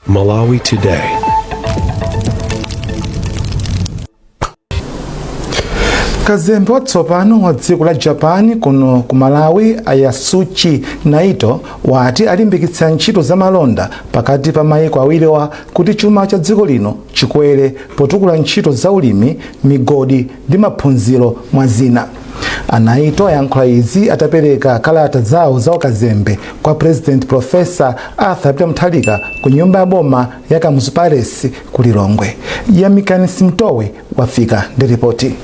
Malawi Today. Kazembe watsopano wa dziko la Japan kuno ku Malawi, a Yasushi Naito, wati alimbikitsa ntchito za malonda pakati pa mayiko awiriwa kuti chuma cha dziko lino chikwere potukula ntchito za ulimi, migodi ndi maphunziro mwa zina. A Naito ayankhula izi atapereka kalata zawo za ukazembe kwa President Professor Arthur Peter Mutharika ku nyumba ya boma ya Kamuzu Palace ku Lilongwe. Yamikani Simtowe wafika ndi ripoti.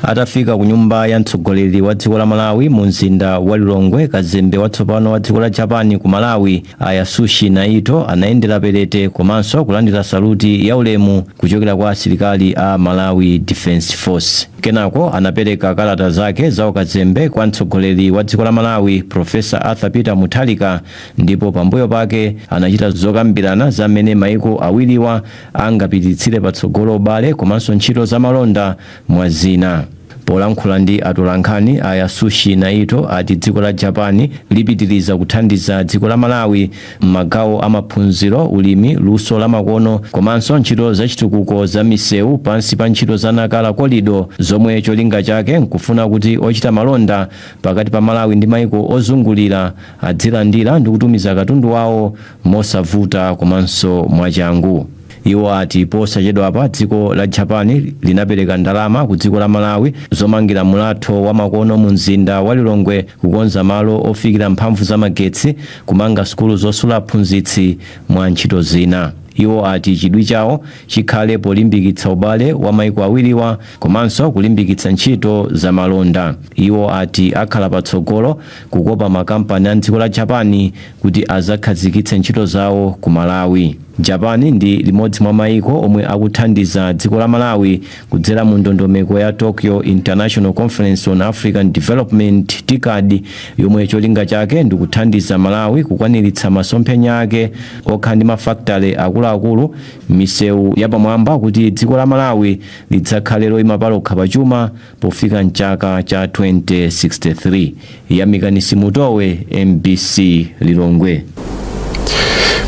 Atafika ku nyumba ya mtsogoleri wa dziko la Malawi mu mzinda wa Lilongwe, kazembe watsopano wa dziko la Japan ku Malawi, a Yasushi Naito, anayendera perete komanso kulandira saluti ya ulemu kuchokera kwa asilikali a Malawi Defence Force. Kenako anapereka kalata zake za ukazembe kwa mtsogoleri wa dziko la Malawi, Professor Arthur Peter Mutharika, ndipo pambuyo pake anachita zokambirana za mmene maiko awiriwa angapititsire patsogolo ubale komanso ntchito za malonda mwa zina. Polankhula ndi atolankhani, a Yasushi Naito ati dziko la Japan lipitiriza kuthandiza dziko la Malawi m'magawo a maphunziro, ulimi, luso la makono komanso ntchito zachitukuko za misewu pansi pa ntchito za Nacala Corridor, zomwe cholinga chake nkufuna kuti ochita malonda pakati pa Malawi ndi maiko ozungulira adzilandira ndi kutumiza katundu wawo mosavuta komanso mwachangu. Iwo ati posachedwapa dziko la Japan linapereka ndalama ku dziko la Malawi zomangira mulatho wa makono mu mzinda wa Lilongwe, kukonza malo ofikira mphamvu za magetsi, kumanga sukulu zosula aphunzitsi mwa ntchito zina. Iwo ati chidwi chawo chikhale polimbikitsa ubale wa maiko awiriwa komanso kulimbikitsa ntchito za malonda. Iwo ati akhala patsogolo kukopa makampani a mdziko la Japan kuti azakhazikitse ntchito zawo ku Malawi. Japan ndi limodzi mwa maiko omwe akuthandiza dziko la Malawi kudzera mu ndondomeko ya Tokyo International Conference on African Development, TICAD, yomwe cholinga chake ndikuthandiza Malawi kukwaniritsa masomphenya ake okhala ndi mafakitale akuluakulu, misewu yapamwamba kuti dziko la Malawi lidzakhale loyima palokha pachuma pofika mchaka cha 2063. Yamikani Simutowe, MBC, Lilongwe.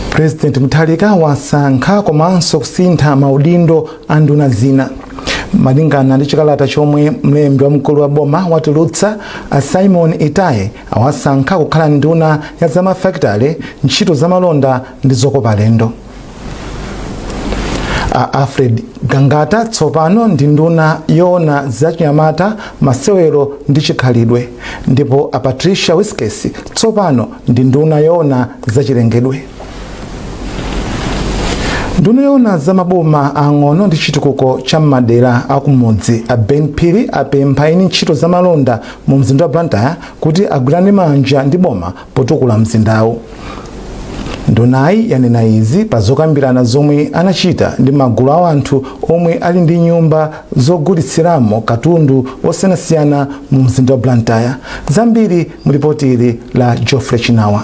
President Mutharika wasankha komanso kusintha maudindo a nduna zina. Malingana ndi chikalata chomwe mlembi wamkulu wa boma watulutsa, a Simon Itaye awasankha kukhala nduna ya zamafakitale, ntchito zamalonda ndi zokopa alendo. A Alfred Gangata tsopano ndi nduna yoona zachinyamata, masewero ndi chikhalidwe, ndipo a Patricia Wiskes tsopano ndi nduna yoona zachilengedwe. Nduna yoona za maboma ang'ono ndi chitukuko cha m'madera akumudzi, a Ben Phiri, apempha eni ntchito za malonda mu mzinda wa Blantyre kuti agwirane manja ndi boma potukula mzindawu. Ndunayi yanena izi pa zokambirana zomwe anachita ndi magulu a anthu omwe ali ndi nyumba zogulitsiramo katundu osiyanasiyana mu mzinda wa Blantyre. Zambiri mu ripoti ili la Geoffrey Chinawa.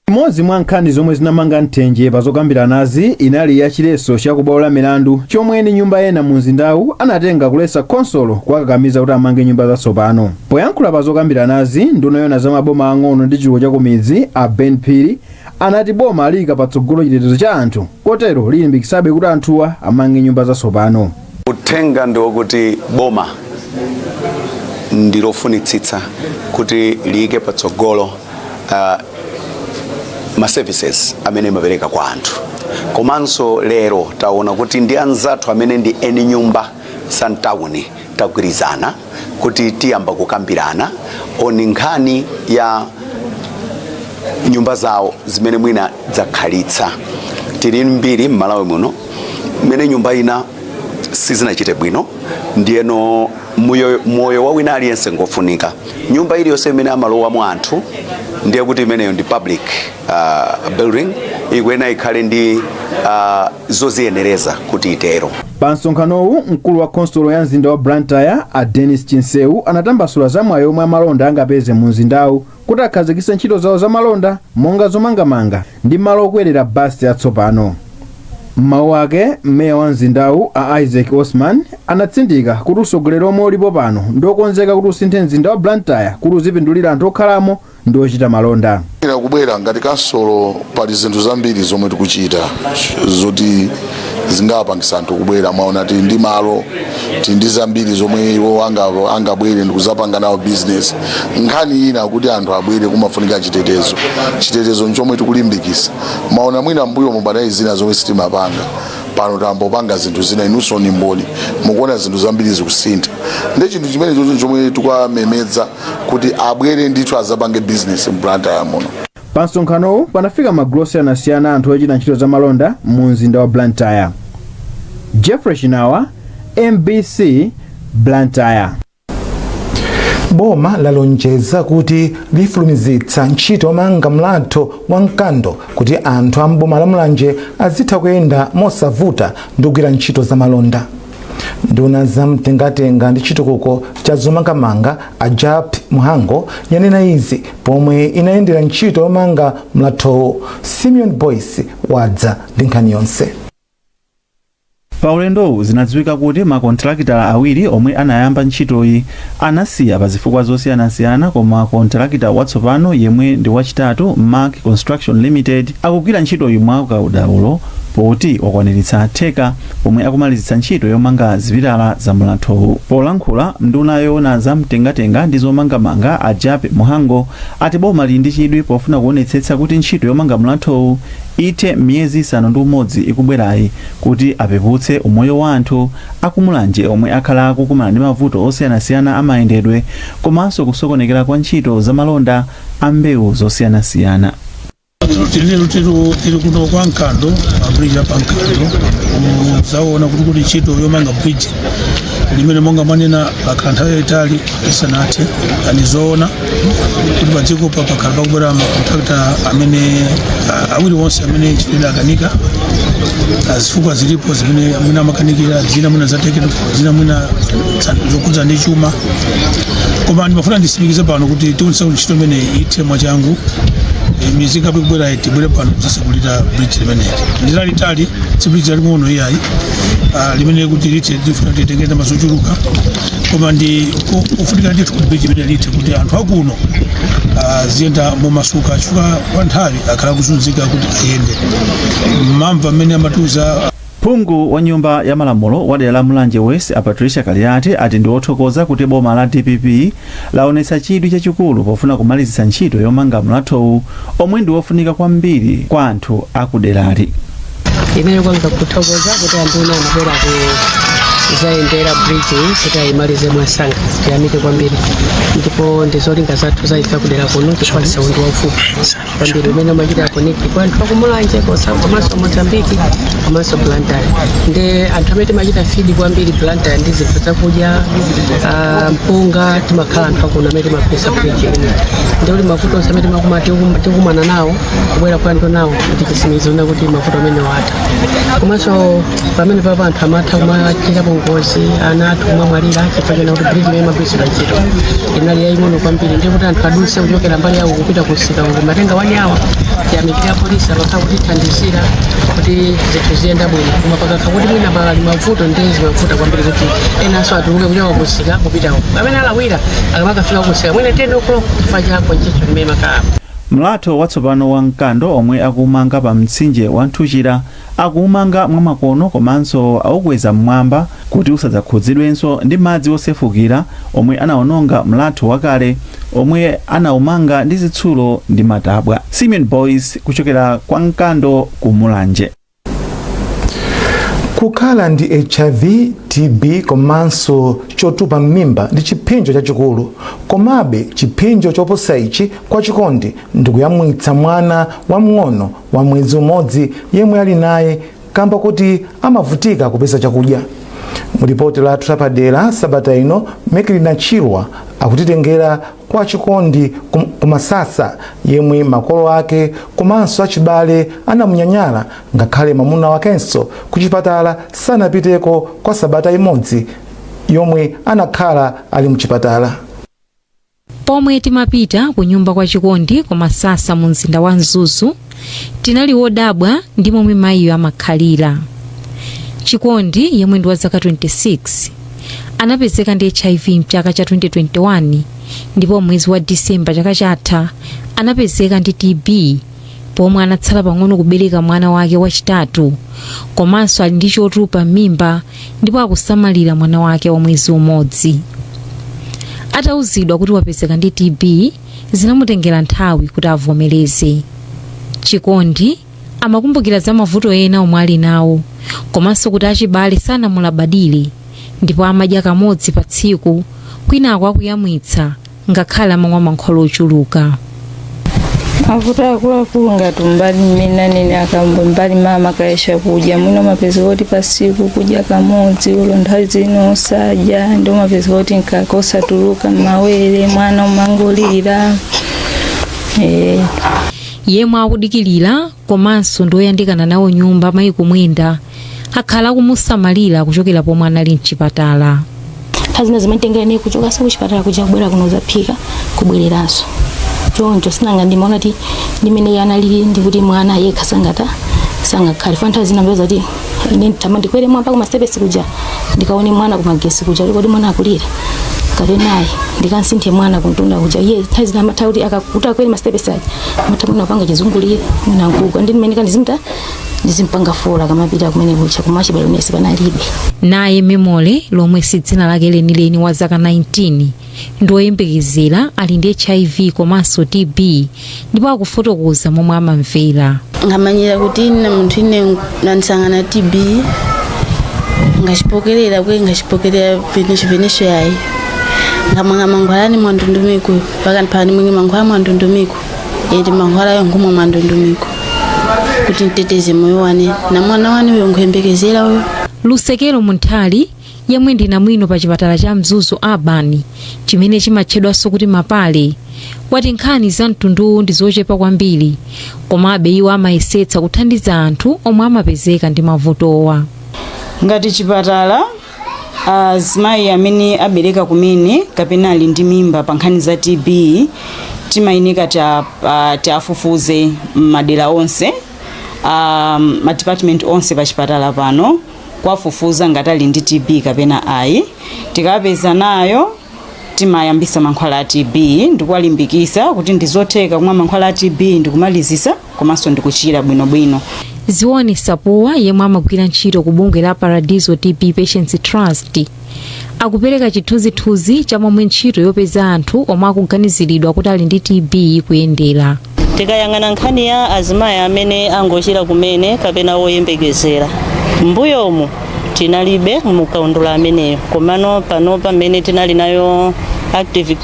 Imodzi mwa nkhani zomwe zinamanga mthenje pa zokambiranazi inali ya chiletso cha kubwalo la milandu chomwe eni nyumba ena mu mzindawu anatenga kuletsa khonsolo kuwakakamiza kuti amange nyumba zatsopano. Poyankhula pa zokambiranazi, nduna yoona za maboma ang'ono ndi chitukuko cha kumidzi, a Ben Phiri, anati boma liyika patsogolo chitetezo cha anthu kotero lilimbikitsabe kuti anthuwa amange nyumba zatsopano. Uthenga ndi wokuti boma ndilofunitsitsa kuti liyike patsogolo ma services amene imapereka kwa anthu, komanso lero taona kuti ndi anzathu amene ndi eni nyumba za mtawuni tagwirizana kuti tiyamba kukambirana on nkhani ya nyumba zawo zimene mwina zakhalitsa. Tili mbiri m'Malawi muno mmene nyumba ina sizinachite bwino, ndiyeno moyo wa wina aliyense ngofunika. Nyumba iliyonse imene amalowamo anthu ndiye kuti imeneyo ndi public building, ikuyenera ikhale ndi zoziyenereza kuti itero. Pa msonkhanowu, mkulu wa khonsolo ya mzinda wa Blantyre, a Dennis Chinseu, anatambasula za mwayi omwe amalonda angapeze mu mzindawu kuti akhazikitse ntchito zawo za malonda monga zomangamanga ndi malo okwerera basi atsopano. M'mawu ake, meya wa mzindawu, a Isaac Osman, anatsindika kuti utsogoleri omwe ulipo pano ndi okonzeka kuti usinthe mzinda wa Blantyre kuti uzipindulira anthu okhalamo. ndi ochita malonda. Kubwera ngati kansolo, pali zinthu zambiri zomwe tikuchita zoti zingapangisa anthu kubwera. Mwaona, tili ndi malo, tili ndi zambiri zomwe iwo angabwere ndikuzapanga nawo business. Nkhani ina kuti anthu abwere kumafunika chitetezo. Chitetezo nchomwe tikulimbikisa. Mwaona, mwina mbuyo mubadai zina zomwe sitimapanga, pano tambopanga zinthu zina. Inunso ni mboni, mukuona zinthu zambiri zikusintha. Ndi chinthu chimene chocho chomwe tikuwamemedza kuti abwere ndithu azapange business m'Blantyre muno. Pa msonkhanowu panafika magulu osiyanasiyana anthu ochita ntchito za malonda mu mzinda wa Blantyre. Jeffrey Chinawa, MBC, Blantyre. Boma lalonjeza kuti lifulumizitsa ntchito yomanga mlatho wa Mkando kuti anthu a mboma la Mulanje azitha kuyenda mosavuta ndi kugwira ntchito za malonda. Nduna za mtengatenga ndi chitukuko cha zomangamanga, a Jappie Mhango, yanena izi pomwe inayendera ntchito yomanga mlathowo. Simeon Boyce wadza ndi nkhani yonse. Pa ulendowu zinadziwika kuti makontrakitala awiri omwe anayamba ntchitoyi anasiya pa zifukwa zosiyanasiyana, koma kontrakita watsopano yemwe ndi wachitatu, Mark Construction Limited, akugwira ntchitoyi mwa kaudaulo poti wakwaniritsa theka pomwe akumalizitsa ntchito yomanga zipilala za mlathowu. Polankhula, nduna yoona za mtengatenga ndi zomangamanga, a Jappie Mhango, ati boma lili ndi chidwi pofuna kuonetsetsa kuti ntchito yomanga mlathowu ithe miyezi 6 ikubwerayi kuti apeputse umoyo wa anthu akumulanje omwe akhala akukumana ndi mavuto osiyanasiyana amayendedwe komanso kusokonekera kwa ntchito zamalonda a mbewu zosiyanasiyana. Tili kuno kwa Mkando, pa bridge apa Mkando, uzaona kuti kuli ntchito yomanga bridge limene monga mwanena lakhala nthawi yayitali isanathe. Ani zoona kuti padziko pa pakhala pakubwera makontrakta amene awiri onse amene ntchito idakanika. Zifukwa zilipo zimene mwina amakanikira, zina mwina za technical, zina mwina zokhudza ndi chuma, koma ndimafuna ndisimikize pano kuti tionesa kuti ntchito imene ithe mwachangu. Miyezi ingapo ikubwera tibwere pano kuzasekulira bridge limeneli. Ndi lalitali, si bridge laling'ono iyayi, limene kuti lithe lifuna titengere ndalama zochuluka, koma ndi kufunika ndithu kuti bridge imene lithe kuti anthu akuno ziyenda momasuka, chifukwa kwa nthawi akhala kuzunzika kuti ayende mamva amene amatiuza. Phungu wa Nyumba ya Malamulo wa dera la Mulanje West, a Patricia Kaliati, ati ndi othokoza kuti boma la DPP laonetsa chidwi chachikulu pofuna kumalizitsa ntchito yomanga mlathowu omwe ndi wofunika kwambiri kwa anthu akuderali. Imene kwanga kuthokoza kuti anduna anabwera kuzayendera bridge iyi kuti ayimalize mwasanga. Tiyamike kwambiri, ndipo ndi zolinga zathu za ife kudera kuno, chifukwa msewu ndi waufupi kwambiri umene umachita connect kwa anthu akumulanje komanso Mozambiki komanso Blantyre. Ndi anthu amene timachita feed kwambiri Blantyre ndi zinthu zakudya, mpunga, timakhala anthu akuno amene timagwiritsa bridge imeneyi. Ndi kuti mavuto onse amene tikumana nawo kubwera kwa anthu nawo, ndi chitsimikizo kuti mavuto amene watha. Komanso pamene papa anthu amatha kumachitapo ngozi, ana athu kumamwalira chifukwa chona kuti bridge imene imagwiritsidwa ntchito inali yaying'ono kwambiri, ndi kuti anthu adutse kuchokera mbali yawo kupita kusika uku matenga wanyawa. Tiyamikira apolisi amakhala kutithandizira kuti zinthu ziyenda bwino, koma pakakha kuti mwina pali mavuto, ndi zimavuta kwambiri kuti enanso atuluke kuchoka kusika kupita uku pamene alawira akamakafika kusika mwina 10 o'clock chifukwa cha congestion imene imakhala. Mlatho watsopano wa Mkando omwe akumanga pa mtsinje wa Nthuchira akuumanga mwamakono komanso aukweza mmwamba kuti usadzakhudzidwenso ndi madzi osefukira omwe anawononga mlatho wakale omwe anaumanga ndi zitsulo ndi matabwa. Simeon Boyce kuchokera kwa Mkando ku Mulanje. Kukhala ndi HIV, TB komanso chotupa m'mimba ndi chipsinjo chachikulu. Komabe chipsinjo choposa ichi kwa Chikondi ndikuyamwitsa mwana wamng'ono wa mwezi 1 yemwe ali naye kamba kuti amavutika kupeza chakudya. Mulipoti lathu lapadera sabata ino, Mekilina Chilwa akutitengera kwa Chikondi kumasasa, yemwe makolo ake komanso achibale anamunyanyala, ngakhale mwamuna wakenso kuchipatala sanapiteko kwa sabata 1 yomwe anakhala ali mchipatala. Pomwe timapita ku nyumba kwa Chikondi kumasasa mu mzinda wa Mzuzu, tinali wodabwa ndi momwe mayiyo amakhalira. Chikondi, yemwe ndi wa zaka 26, anapezeka ndi HIV mchaka cha 2021, ndipo mwezi wa Disemba chaka chatha Anapezeka ndi TB pomwe anatsala pang'ono kubereka mwana wake wachitatu, komanso ali ndi chotupa m'mimba ndipo akusamalira mwana wake wa mwezi umodzi. Atauzidwa kuti wapezeka ndi TB, zinamutengera nthawi kuti avomereze. Chikondi amakumbukira za mavuto ena omwe ali nawo, komanso kuti achibale sanamulabadire, ndipo amadya kamodzi pa tsiku kwinako akuyamwitsa, ngakhale amamwa mankhwala ochuluka. Mavuto akuluakulu ngati mbali mmene anene akambo, mbali mama kayesha kudya mwina umapeza kuti pasiku kudya kamodzi, ulo nthawi zino osadya, ndi umapeza kuti mkaka osatuluka mmawere, mwana umangolira. Yemwe akudikilira komanso ndi oyandikana nawo nyumba, Mayi Kumwenda, akhala akumusamalira kuchokera pomwe anali mchipatala. Nthawi zina zimatengera ine kuchokanso kuchipatala kuja kubwera kuno zaphika, kubwereranso choncho. Sinanga ndimaona kuti ndimene analili ndikuti mwana yekha sangata sangakhale fa. Nthawi zina mpeza kuti ine nditama ndikwere mwamba kumasitepesi kuja, ndikaone mwana kumagesi kuja kuti kodi mwana akulira kapenayi, ndikansinthe mwana kuntunda kuja. Iye nthawi zina amatha kuti akakuti akwere masitepesi aja, amatha mwina kupanga chizungulire, mwina nkugwa, ndi mmene kandizimta ndizimpanga fola kamapita kumene kucha kumachibale unesi panalibe. Naye Memole, lomwe si dzina lake lenileni, wa zaka 19, ndi woyembekezera, ali ndi HIV komanso TB, ndipo akufotokoza momwe amamvera. Ngamanyira kuti ine munthu ine nanisangana TB, ngachipokerera kwe ngachipokerera venesho venesho yayi, ngamwanga mankhwala ni mwandundumiko pakanipha mwingi mankhwala mwandundumiko eti mankhwala yo ngumwe mwandundumiko kuti nteteze moyo wane na mwana wane uyo nkhuyembekezera uyo. Lusekelo Munthali, yemwe ndi namwino pa chipatala cha Mzuzu Urban chimene chimatchedwanso kuti Mapale, wati nkhani za mtunduwu ndi zochepa kwambiri, komabe iwo amayesetsa kuthandiza anthu omwe amapezeka ndi mavutowa. Ngati chipatala, azimayi amene abereka kumene kapena ali ndi mimba, pa nkhani za TB timayeneka tiafufuze m'madera onse, ma department onse pa chipatala pano, kuwafufuza ngati ali ndi TB kapena ayi. Tikapeza nayo, timayambisa mankhwala a TB ndikuwalimbikisa kuti ndizotheka kumwa mankhwala a TB ndikumalizisa komanso ndikuchira bwinobwino. Ziwoni Sapuwa, yemwe amagwira ntchito ku bungwe la Paradiso TB Patients Trust, akupereka chithunzithunzi cha momwe ntchito yopeza anthu omwe akuganiziridwa kuti ali ndi TB ikuyendera. Tikayang'ana nkhani ya azimayi amene angochira kumene kapena woyembekezera, mbuyomu tinalibe mukaundula ameneyo, komano pano pamene tinali nayo active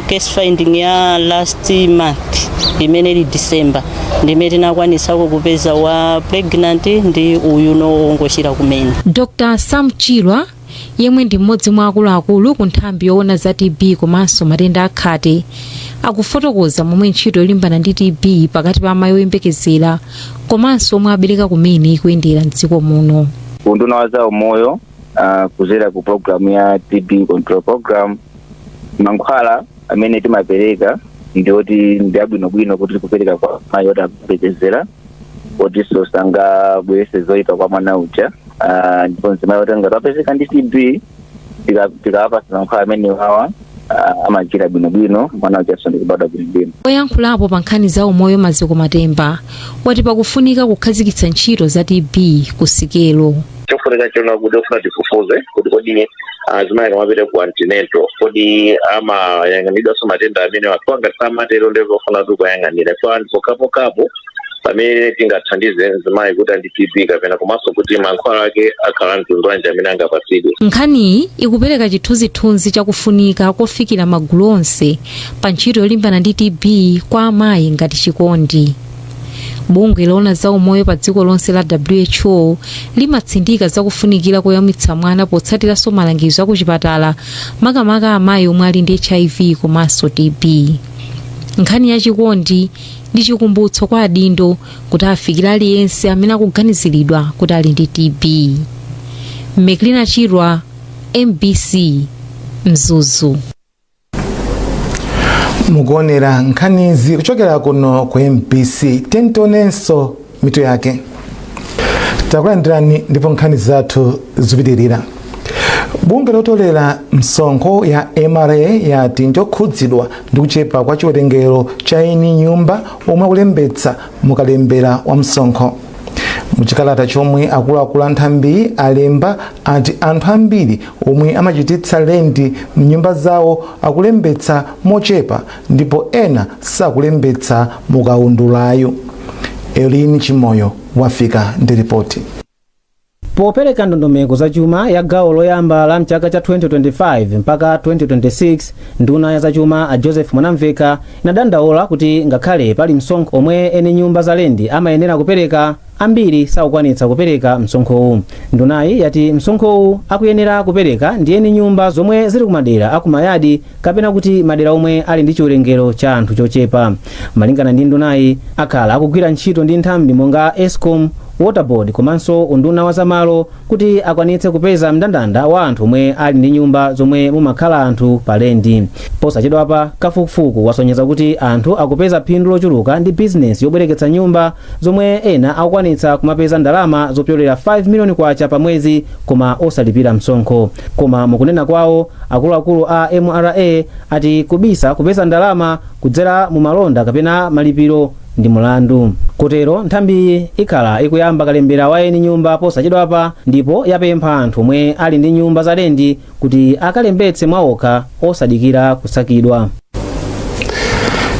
case finding ya last month imene ili December, ndimene tinakwanisako kupeza wa pregnant ndi uyu no wongochira kumene. Dr Sam Chilwa, yemwe ndi mmodzi mwa akuluakulu ku nthambi yoona za TB komanso matenda akhate, akufotokoza momwe ntchito yolimbana ndi TB pakati pa amayi oyembekezera komanso omwe abereka kumene ikuyendera mdziko muno. Unduna wa za umoyo, kuzera ku program ya TB control program, mankhwala amene timapereka ndioti ndi abwinobwino kuti tikupereka kwa mayi oti akuyembekezera, otinso sangabwerese zoyipa kwa mwana uja, ndipo mzimayi oti ngati apezeka ndi TB, tikawapasa mankhwala amene wawa, amachira bwinobwino, mwana ujanso ndikubadwa bwinobwino. Oyankhulapo pa nkhani za umoyo, Maziko Matemba, wati pakufunika kukhazikitsa ntchito za TB ku sikelo. Chofunika chona kuti ofuna tifufuze kuti kodi azimayi akamapita ku antenatal, kodi amayang'anidwanso matenda amene wakiwa? Ngati samatero, ndipo ofuna tikuyang'anira kwa pokhapokhapo pamene tingathandize mzimayi kuti andi TB kapena, komanso kuti mankhwala ake akhala mtundu wanji amene angapatsidwe. Nkhaniyi ikupereka chithunzithunzi chakufunika kofikira magulu onse pa ntchito yolimbana ndi TB kwa amayi ngati Chikondi. Bungwe loona za umoyo pa dziko lonse la WHO limatsindika zakufunikira koyamwitsa mwana potsatiranso malangizo akuchipatala, makamaka amayi omwe ali ndi HIV komanso TB. Nkhani ya Chikondi ndi chikumbutso kwa adindo kuti afikire aliyense amene akuganiziridwa kuti ali ndi TB. Meklina Chirwa, MBC, Mzuzu. Mukuonera nkhanizi kuchokera kuno ku MBC. Tentonenso mitu yake. Takulandirani ndipo nkhani zathu zikupitirira. Bungwe lotolera msonkho ya MRA yati ndiyokhudzidwa ndi kuchepa kwa chiwerengero cha eni nyumba omwe akulembetsa mukalembera wa msonkho. Muchikalata chomwe akuluakulu a nthambi alemba, ati anthu ambiri omwe amachititsa lendi mnyumba zawo akulembetsa mochepa ndipo ena sakulembetsa mukaundulayo. Elini Chimoyo wafika ndi ripoti. Popereka ndondomeko zachuma ya gawo loyamba la mchaka cha 2025 mpaka 2026, nduna ya zachuma a Joseph Mwanamveka inadandaula kuti ngakhale pali msonkho omwe eni nyumba za lendi amayenera kupereka, ambiri sakukwanitsa kupereka msonkhowu. Ndunayi yati msonkhowu akuyenera kupereka ndi eni nyumba zomwe zili kumadera akumayadi kapena kuti madera omwe ali ndi chiwerengero cha anthu chochepa. Malingana ndi ndunayi, akhala akugwira ntchito ndi nthambi monga ESCOM, Waterboard komanso unduna wa zamalo kuti akwanitse kupeza mndandanda wa anthu omwe ali ndi nyumba zomwe mumakhala anthu pa lendi. Posachedwapa, kafukufuku wasonyeza kuti anthu akupeza phindu lochuluka ndi bizinesi yobwereketsa nyumba, zomwe ena akukwanitsa kumapeza ndalama zopyolera 5 miliyoni kwacha pa mwezi koma osalipira msonkho. Koma mukunena kwawo, akuluakulu a MRA ati kubisa kupeza ndalama kudzera mu malonda kapena malipiro ndi mulandu. Kotero nthambiyi ikhala ikuyamba kalembera wa eni nyumba posachedwapa ndipo yapempha anthu omwe ali ndi nyumba za lendi kuti akalembetse mwaokha osadikira kusakidwa.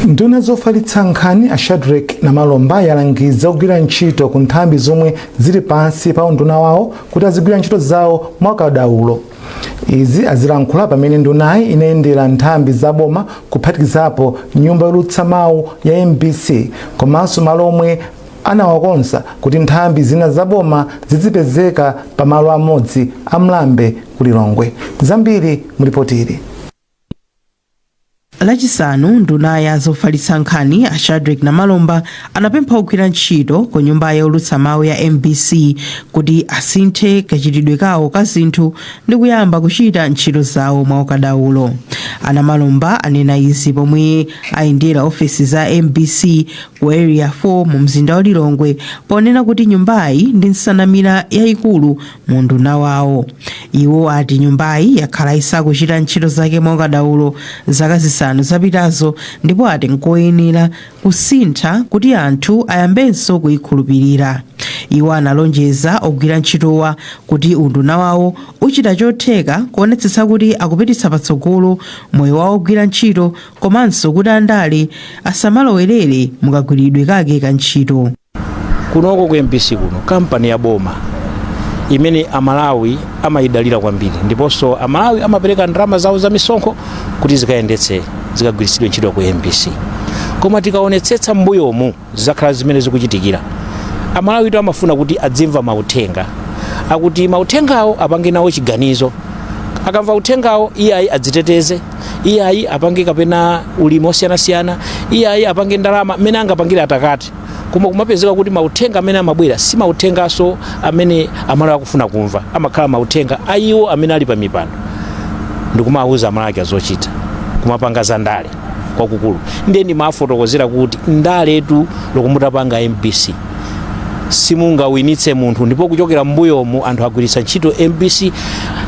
Nduna zofalitsa nkhani a Shadrack Namalomba yalangiza kugwira ntchito ku nthambi zomwe zili pansi pa unduna wawo kuti azigwira ntchito zawo mwakadaulo. Izi azilankhula pamene ndunayi inayendera nthambi zaboma, kuphatikizapo nyumba yolutsa mawu ya MBC komanso malo omwe anawakonza kuti nthambi zina zaboma zizipezeka pamalo amodzi a Mlambe ku Lilongwe. Zambiri mulipoti ili. Lachisanu, nduna ya zofalitsa nkhani a Shadrack Namalomba anapempha ogwira ntchito ku nyumba yolutsa mawu ya MBC kuti asinthe kachitidwe kawo ka zinthu ndi kuyamba kuchita ntchito zawo mwaukadaulo. A Namalomba anena izi pomwe ayendera ofesi za MBC ku Area 4 mu mzinda wa Lilongwe, ponena kuti nyumbayi ndi nsanamira yayikulu mu unduna wawo. Iwo ati nyumbayi yakhala isakuchita ntchito zake mwaukadaulo zaka 5 zapitazo ndipo ati nkoyenera kusintha kuti anthu ayambenso kuyikhulupirira. Iwo analonjeza ogwira ntchitowa kuti unduna wawo uchita chotheka kuonetsetsa kuti akupititsa patsogolo moyo wawo ogwira ntchito komanso kuti andale asamalowerere mukagwiridwe kake ka ntchito. Kunoko ku MBC kuno, kampani ya boma imene Amalawi amayidalira kwambiri, ndiponso Amalawi amapereka ndalama zawo za misonkho kuti zikayendetse, zikagwiritsidwe ntchito ku MBC. Koma tikaonetsetsa m'mbuyomu, zizakhala zimene zikuchitikira, Amalawi to amafuna kuti adzimva mauthenga, akuti mauthengawo apange nawo chiganizo. Akamva uthengawo, iyayi adziteteze, iyayi apange kapena ulimi osiyanasiyana, iyayi apange ndalama mmene angapangire atakati. Koma kumapezeka kuti mauthenga amene amabwera si mauthenganso amene Amalawi akufuna kumva. Amakhala mauthenga a iwo amene ali pa mipando ndikumawuza Amalawi azochita, kumapanga za ndale kwakukulu. Ndiye ndimafotokozera kuti ndaletu lokumutapanga MBC simungawinitse munthu, ndipo kuchokera m'mbuyomu anthu agwiritsa ntchito MBC,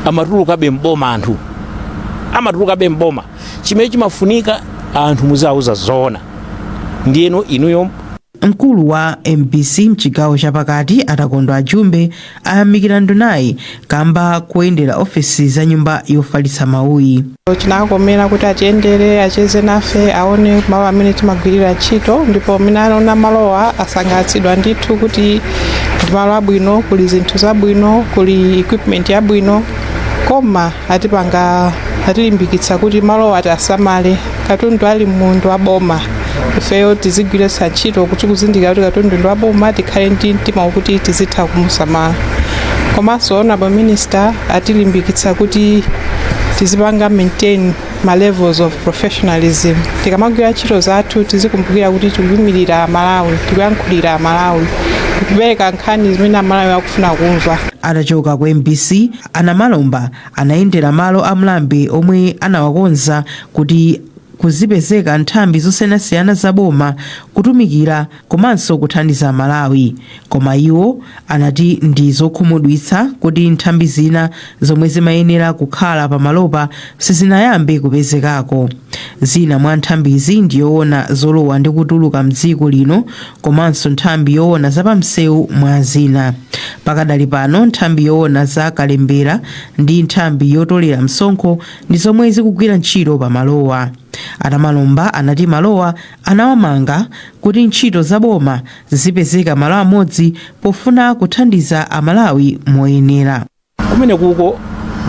amatulukabe mboma, anthu amatulukabe mboma. Chimene chimafunika, anthu muzawuza zoona, ndiyeno inuyo. Mkulu wa MBC mchigawo chapakati Atakondwa Ajumbe ayamikira ndunayi kamba kuyendera ofesi za nyumba yofalitsa mawuyi. Chinakomera kuti atiyendere, acheze nafe, aone malo amene timagwirira ntchito, ndipo amene anaona malowa asangalatsidwa ndithu kuti ndi malo abwino, kuli zinthu zabwino, kuli equipment yabwino. Koma atipanga, atilimbikitsa kuti malowa ati asamale, katundu ali mundu wa boma, ifeyo tizigwiritsa ntchito kuti kuzindikira kuti katundu ndi waboma, tikhale ndi mtima wakuti tizitha kumusamala. Komanso Honorable Minister atilimbikitsa kuti tizipanga maintain ma levels of professionalism. Tikamagwira ntchito zathu, tizikumbukira kuti tikuyimirira Amalawi, tikuyankhulira Amalawi, tikupereka nkhani zimene Amalawi akufuna kumva. Atachoka ku MBC, a Namalomba anayendera malo a Mlambe omwe anawakonza kuti kuzipezeka nthambi zosiyanasiyana za boma kutumikira komanso kuthandiza Malawi. Koma iwo anati ndi zokhumudwitsa kuti nthambi zina zomwe zimayenera kukhala pamalopa sizinayambe kupezekako. Zina mwa nthambizi ndi yoona zolowa ndi kutuluka mdziko lino komanso nthambi yoona zapamsewu, mwa zina. Pakadali pano, nthambi yoona za kalembera ndi nthambi yotolera msonkho ndi zomwe zikugwira ntchito pamalowa. A Namalomba anati malowa anawamanga kuti ntchito za boma zizipezeka malo amodzi pofuna kuthandiza Amalawi moyenera. Kumene kuko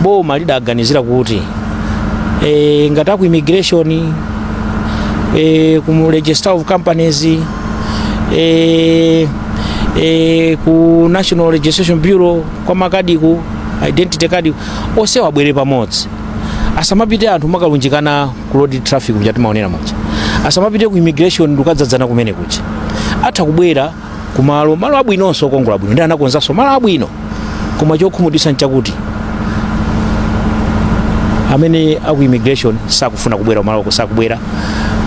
boma lidaganizira kuti ngati aku immigration, ku Registrar of Companies, ku National Registration Bureau, kwa makadi, ku identity card, onse abwere pamodzi, asamapite anthu makalunjikana ku road traffic kuja timaonera muja, asamapite ku immigration ndikukadzadzana kumene kuja. Atha kubwera kumalo, malo abwinonso, okongola bwino, ndi anakonzanso malo abwino. Koma chokhumudwitsa nchakuti amene aku immigration sakufuna kubwera kumaloko, sakubwera.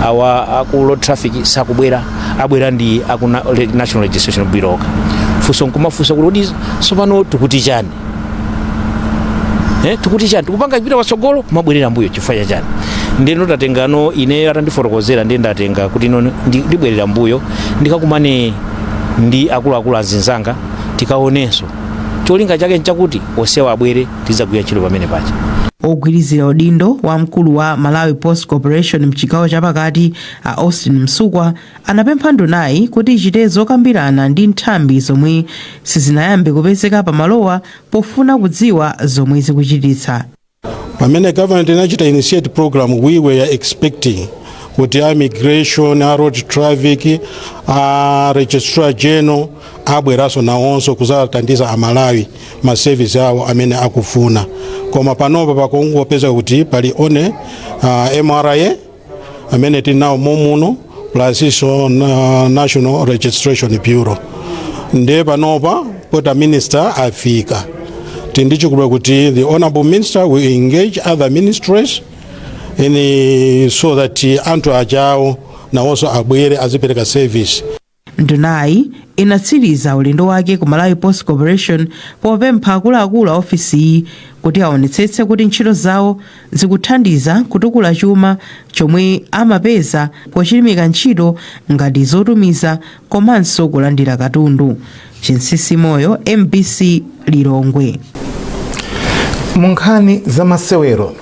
Awa aku road traffic sakubwera, abwera ndi aku National Registration Bureau okha. Funso nkumafunsa kuti kodi tsopano tikuti chani? Tikuti chani? Tikupanga kupita patsogolo, kumabwerera mbuyo, chifukwa cha chani? Ndeno tatengano, ine atandifotokozera, ndiye ndatenga kuti ino ndibwerera mbuyo, ndikakumane ndi akuluakulu azinzanga, tikaonenso. Cholinga chake nchakuti onsewa abwere, tidzagwira ntchito pamene paja. Ogwirizira udindo wa mkulu wa Malawi Post Corporation mchigawo chapakati, a Austin Msukwa, anapempha ndunayi kuti ichite zokambirana ndi nthambi zomwe sizinayambe kupezeka pamalowa pofuna kudziwa zomwe zikuchititsa. Pamene government inachita initiate program, we were expecting kuti a immigration, a road traffic, a Registrar General abweranso nawonso kuzathandiza Amalawi ma service awo amene akufuna. Koma panopa pakungopeza kuti pali one MRA amene tili nawo momuno, plus iso National Registration Bureau. Ndiye panopa pota minister afika, tindichikulu kuti the honorable minister will engage other ministries in so that anthu ajawo nawonso abwere azipereka service. Ndunayi inatsiriza ulendo wake ku Malawi Post Corporation popempha akuluakulu a ofisiyi kuti aonetsetse kuti ntchito zawo zikuthandiza kutukula chuma chomwe amapeza pochilimika ntchito ngati zotumiza komanso kulandira katundu. Chinsisi Moyo, MBC, Lilongwe. Mu nkhani za masewero,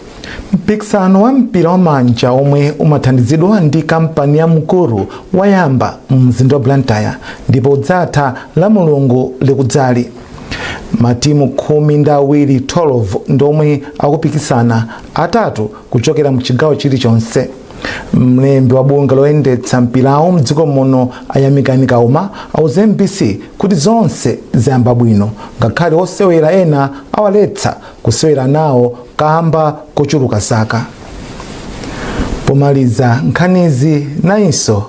mpikisano wa mpira wa manja omwe umathandizidwa ndi kampani ya Mukuru wayamba mu mzinda wa Blantyre ndipo udzatha la Mulungu likudzali. Matimu 12, 12, ndomwe akupikisana, atatu kuchokera mu chigawo chilichonse. Mlembi wa bungwe loyendetsa mpirawo mdziko muno, Ayamikani Kauma, auza MBC kuti zonse zayamba bwino ngakhale osewera ena awaletsa kusewera nawo kamba kochuluka zaka. Pomaliza nkhanizi, nayinso